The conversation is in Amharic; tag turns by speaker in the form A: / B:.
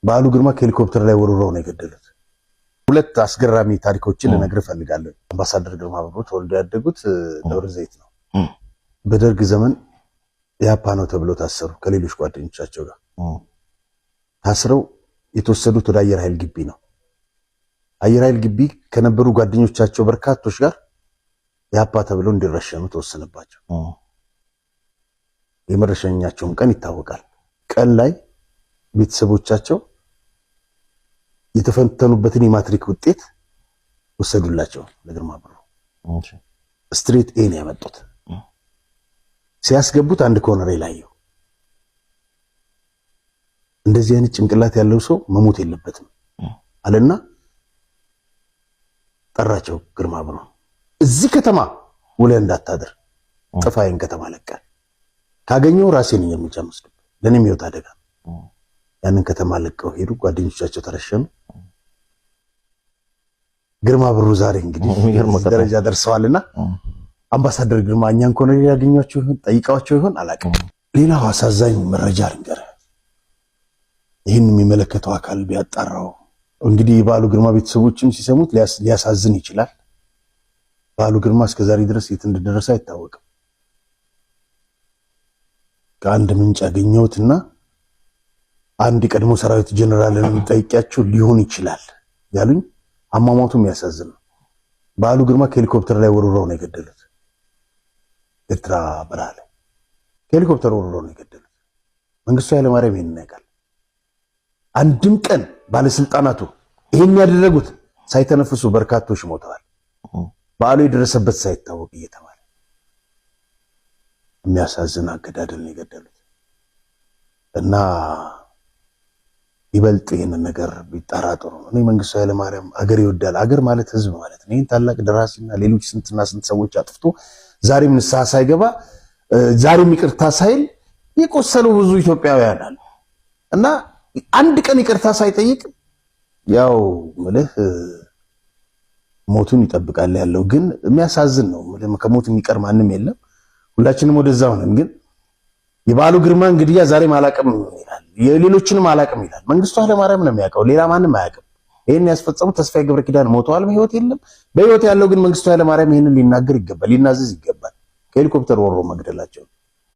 A: በዓሉ ግርማ ከሄሊኮፕተር ላይ ወርውረው ነው የገደሉት። ሁለት አስገራሚ ታሪኮችን ልነግርህ እፈልጋለሁ። አምባሳደር ግርማ ብሩ ተወልደው ያደጉት ደብረ ዘይት ነው። በደርግ ዘመን ኢህአፓ ነው ተብሎ ታሰሩ ከሌሎች ጓደኞቻቸው ጋር። ታስረው የተወሰዱት ወደ አየር ኃይል ግቢ ነው። አየር ኃይል ግቢ ከነበሩ ጓደኞቻቸው በርካቶች ጋር ኢህአፓ ተብለው እንዲረሸኑ ተወሰነባቸው። የመረሸኛቸውም ቀን ይታወቃል። ቀን ላይ ቤተሰቦቻቸው የተፈተኑበትን የማትሪክ ውጤት ወሰዱላቸው ለግርማ ብሩ። Straight A ነው ያመጡት። ሲያስገቡት አንድ ኮሎኔል አየው። እንደዚህ አይነት ጭንቅላት ያለው ሰው መሞት የለበትም አለና ጠራቸው። ግርማ ብሩ እዚህ ከተማ ውለህ እንዳታድር፣ ጥፋዬን ከተማ ለቀህ ካገኘው ራሴ ነኝ እርምጃ የምወስድብህ፣ ለእኔም ሕይወት አደጋ። ያንን ከተማ ለቀው ሄዱ። ጓደኞቻቸው ተረሸኑ። ግርማ ብሩ ዛሬ እንግዲህ ደረጃ ደርሰዋልና አምባሳደር ግርማ እኛን ኮሎኔል ያገኟቸው ይሆን ጠይቀዋቸው ይሆን አላውቅም። ሌላው አሳዛኝ መረጃ ልንገርህ፣ ይህን የሚመለከተው አካል ቢያጣራው እንግዲህ የበዓሉ ግርማ ቤተሰቦችም ሲሰሙት ሊያሳዝን ይችላል። በዓሉ ግርማ እስከዛሬ ድረስ የት እንደደረሰ አይታወቅም። ከአንድ ምንጭ ያገኘሁትና አንድ የቀድሞ ሰራዊት ጀነራልን ጠይቂያቸው ሊሆን ይችላል ያሉኝ፣ አሟሟቱ የሚያሳዝን ነው። በዓሉ ግርማ ከሄሊኮፕተር ላይ ወርውረው ነው የገደሉት። ኤርትራ በረሃ ላይ ከሄሊኮፕተር ወርውረው ነው የገደሉት። መንግስቱ ኃይለማርያም ይሄንን ያውቃል። አንድም ቀን ባለስልጣናቱ ይሄን ያደረጉት ሳይተነፍሱ በርካቶች ሞተዋል። በዓሉ የደረሰበት ሳይታወቅ እየተባለ የሚያሳዝን አገዳደል ነው የገደሉት እና ይበልጥ ይህንን ነገር ቢጣራ ጥሩ ነው። እኔ መንግስቱ ኃይለማርያም አገር ይወዳል። አገር ማለት ህዝብ ማለት ነው። ይህን ታላቅ ደራሲና ሌሎች ስንትና ስንት ሰዎች አጥፍቶ ዛሬም ንስሐ ሳይገባ፣ ዛሬም ይቅርታ ሳይል የቆሰሉ ብዙ ኢትዮጵያውያን አሉ እና አንድ ቀን ይቅርታ ሳይጠይቅ ያው ምልህ ሞቱን ይጠብቃል ያለው ግን የሚያሳዝን ነው። ከሞት የሚቀር ማንም የለም። ሁላችንም ወደዛው ነን። ግን የበዓሉ ግርማን ግድያ ዛሬም አላቅም ይላል፣ የሌሎችንም አላቅም ይላል። መንግስቱ ኃይለማርያም ነው የሚያውቀው፣ ሌላ ማንም አያውቅም። ይህን ያስፈጸሙት ተስፋዬ ገብረ ኪዳን ሞተዋል፣ በህይወት የለም። በህይወት ያለው ግን መንግስቱ ኃይለማርያም ይህንን ሊናገር ይገባል፣ ሊናዘዝ ይገባል። ከሄሊኮፕተር ወርሮ መግደላቸው